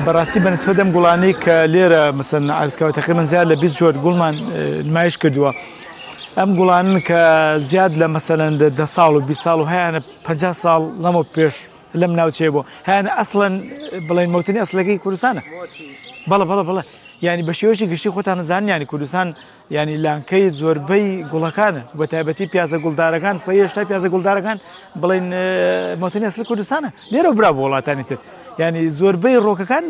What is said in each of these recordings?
بەڕاستی بە نسبەت ئەم گوڵانەی کە لێرە مەسەن عەرزکراوە تەقریبەن زیاد لە 20 جۆر گوڵمان نمایش کردووە ئەم گوڵانن کە زیاد لە مەسەلەن دە ساڵ و 20 ساڵ و هەیانە 50 ساڵ لەمە پێش لەم ناوچەیە بۆ هەیانە ئەسڵەن بڵێن مەوتنی ئەسلەکەی کوردستانە بەڵێ بەڵێ بەڵێ یعنی بە شێوەیەکی گشتی خۆتان نەزانن یعنی کوردستان یانی لانکەی زۆربەی گوڵەکانە بە تایبەتی پیازە گوڵدارەکان سە هێشتا پیازە گوڵدارەکان بڵین مەوتنی ئەسلی کوردستانە لێرە برا بۆ وڵاتانی تر ینی زۆربەی ڕۆکەکان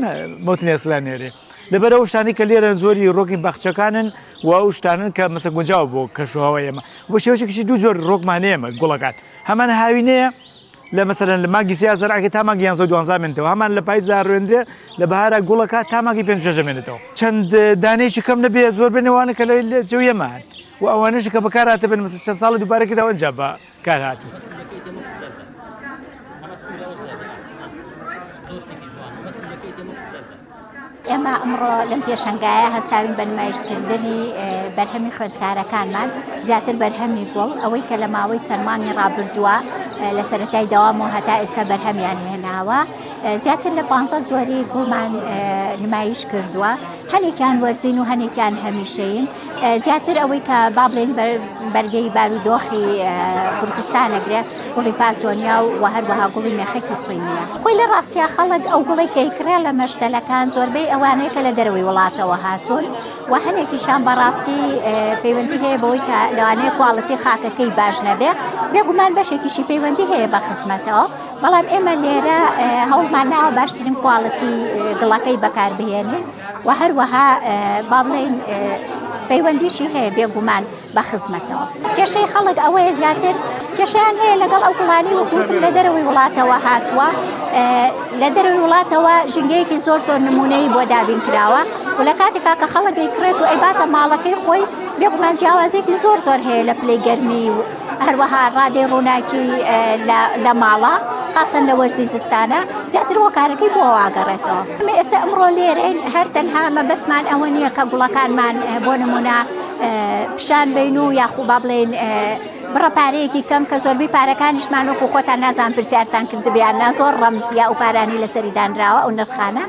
مەوتنی ئەسلان نێرێ لەبەر ئەو شتانی کە لێرە زۆری ڕۆکی باخچەکانن و ئەو شتانن کە مەسە گونجاو بۆ کەشوهەوە ئێمە بۆ شێوەیەکی دوو جۆر ڕۆکمان ئێمە گوڵەکان هەمان هاوینەیە لە مەسەلەن لە مانگی سیا زەرعەکەی تا مانگی یانزە و دوانزا مێنێتەوە هەمان لە پایزا ڕوێندرێ لە بەهارا گوڵەکە تا مانگی پێنج شەش دەمێنێتەوە چەند دانەیەکی کەم نەبێ زۆر بێ نێوانە کە لە جەوی ئێمە هەن و ئەوانەش کە بەکار هاتبن مەسەلەن چەند ساڵە دووبارە کردەوە ئەنجا بەکار هاتوون. ئێمە ئەمڕۆ لەم پێشەنگایە هەستاوین بە نمایشکردنی بەرهەمی خوێندکارەکانمان زیاتر بەرهەمی گوڵ ئەوەی کە لە ماوەی چەند مانگی ڕابردووە لە سەرەتای دەوام و هەتا ئێستا بەرهەمیان هێناوە زیاتر لە 15 جۆری گوڵمان نمایش کردووە هەنێکیان وەرزین و هەنێکیان هەمیشەین زیاتر ئەوەی کە با بڵێین بەرگەی بارودۆخی کوردستان ئەگرێ گوڵی پاچۆنیا و هەروەها گوڵی مێخەکی سینیە خۆی لە ڕاستیا خەڵک ئەو گوڵی کە ئەیکڕێ لە مەشتەلەکان زۆربەی ئەوانەیە کە لە دەرەوەی وڵاتەوە هاتوون و هەنێکیشان بەڕاستی پەیوەندی هەیە بەوەی کە لەوانەیە quality خاکەکەی باش نەبێ بێگومان بەشێکیشی پەیوەندی هەیە بە خزمەتەوە بەڵام ئێمە لێرە هەوڵمان ناوە باشترین quality گڵەکەی بەکاربهێنین و هەروەها با بڵێین پەیوەندیشی هەیە بێگومان بە خزمەتەوە. کێشەی خەڵک ئەوەیە زیاتر کێشیان هەیە لەگەڵ ئەو گوڵانی وەک وتم لە دەرەوەی وڵاتەوە هاتووە لە دەرەوەی وڵاتەوە ژینگەیەکی زۆر زۆر نمونەی بۆ دابین کراوە و لە کاتێکا کە خەڵک دەیکڕێت و ئەیباتە ماڵەکەی خۆی بێگومان جیاوازێکی زۆر زۆر هەیە لە پلەی گەرمی و هەروەها ڕادەی ڕووناکی لە ماڵە خاصەن لە وەرزی زستانە زیاتر هۆکارەکەی بۆ ئاگەڕێتەوە ئەمە ئێستا ئەمڕۆ لێرەین هەر تەنها مەبەستمان ئەوە نییە کە گوڵەکانمان بۆ نمونە پیشان بین و یاخو با بڵێن بڕە پارەیەکی کەم کە زۆربەی پارەکانیشمان وەکو خۆتان نازان پرسیارتان کردبیان نا زۆر ڕەمزیە ئەو پارانی لەسەری دانراوە ئەو نرخانە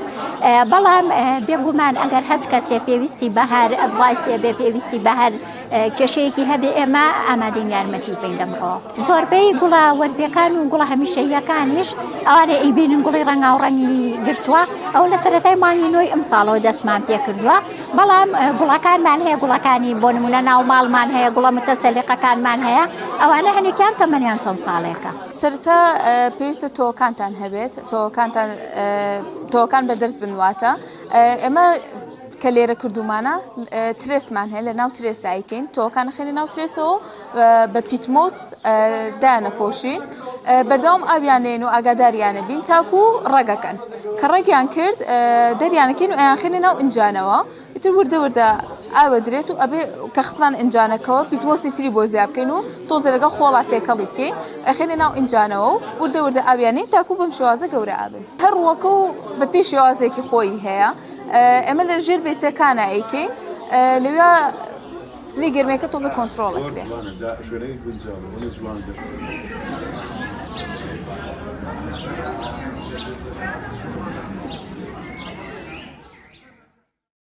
بەڵام بێگومان ئەگەر هەچ کەسێ پێویستی بەهر advice ێ بێ پێویستی بەهر کێشەیەکی هەبێ ئێمە ئامادەین یارمەتی بین لەمڕۆ زۆربەی گوڵە وەرزیەکان و گوڵە هەمیشەییەکانیش ئەوانە ئەیبینن گوڵی ڕەنگاو ڕەنگی گرتووە ئەو لە سەرەتای مانگی نۆی ئەمساڵەوە دەستمان پێکردووە بەڵام گوڵەکانمان هەیە گوڵەکانی بۆ نمونە ناو ماڵمان هەیە گوڵە متەسەلیقەکانمان هەیە ئەوانە هەنێکیان تەمەنیان چەند ساڵێکە. سەرەتا پێویستە تۆوەکانتان هەبێت تۆوەکانتان تۆوەکان بەدەست بن واتە ئێمە کە لێرە کردومانە ترێسمان هەیە لە ناو ترێسا ئەیکەین تۆوەکان خێنە ناو ترێسەوە بە پیتمۆس دایانە پۆشی بەردەوام ئاویانێن و ئاگاداریانە بین تاکو ڕەگەکەن کە ڕەگیان کرد دەریانەکەین و ئەیان خێنە ناو ئینجانەوە ئیتر وردە وردە ئاوە درێت و ئەبێ کە خستمان ئینجانەکەوە پیتمۆسی تری بۆ زیاد بکەین و تۆزێ لەگەڵ خۆڵا تێکەڵی بکەین ئەخێنە ناو ئینجانەوە و وردە وردە ئاویانەی تاکو بەم شێوازە گەورە ئابن هەر ڕووەکە و بەپێی شێوازێکی خۆی هەیە ئێمە لە ژێر بێتەکانە ئەیکەین لەویا پلەی گەرمیەکە تۆزە کۆنترۆڵ ئەکرێ.